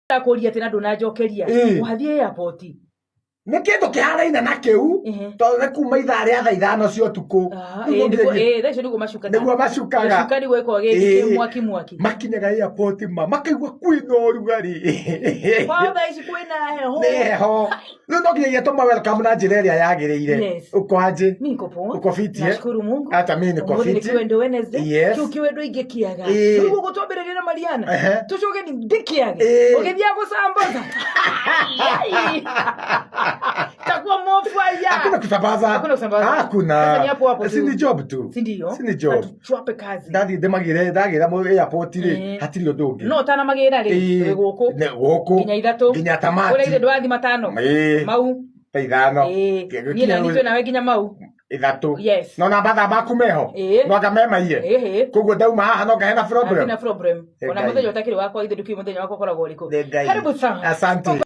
Ndakũria atĩ na ndũnanjokeria. Wathiĩ airport? Nĩ kĩndũ kĩhanaine na kĩu, tondũ nĩ kuma ithaa rĩa thaa 5 cia ũtukũ. Ah, Rĩu ĩĩ, nĩguo nginyagia- ĩĩ, thaa icio nĩguo macukaga. Nĩguo macukaga. Gĩcuka nĩguo gĩkoragwo gĩ mwaki mwaki. Makinyaga airport ma makaigua kwĩna ũrugarĩ. Kwao thaa ici kwĩna heho. Nĩ heho. Rĩu no nginyagia tũma welcome na njĩra ĩrĩa yagĩrĩire. Uko aje? Mimi niko poa. Uko fiti, eh? Nashukuru Mungu. Hata mimi niko Ũmũthĩ nĩ fiti. kiwendo Wednesday. Kĩu kiwendo ingĩkĩaga. Rĩu ũguo twambĩrĩrie na Mariana. Tũcoke ni ndĩkĩage. Ũgĩthiĩ gũsambaza. Takuwa mofaya. Hakuna kusambaza. Hakuna kusambaza. Hakuna. Sasa ni hapo hapo Si tu. ni job tu. Si ndio? Si ni job. Na tuchwape kazi. Ndathiĩ ndĩmagĩre ndagĩra mũ airport rĩ, hatirĩ ũndũ ũngĩ. No ũtanamagĩra rĩ, wĩ gũkũ. Gũkũ. Nginya 3. Nginya tamati. Ũrĩa ithe ndwathi 5. Mau. Ta 5. Niĩ na niĩ twĩ nawe nginya mau. 3. Yes. No na mathaa maku meho. No anga me maiye. Koguo ndauma haha no ngahe na problem. Hatina problem. Nĩ Ona Ngai. mũthenya ũtakĩrĩ wakwa ithe ndũkĩũĩ mũthenya wakwa ũkoragwo ũrĩkũ. Nĩ Ngai. Karibu sana. Asante.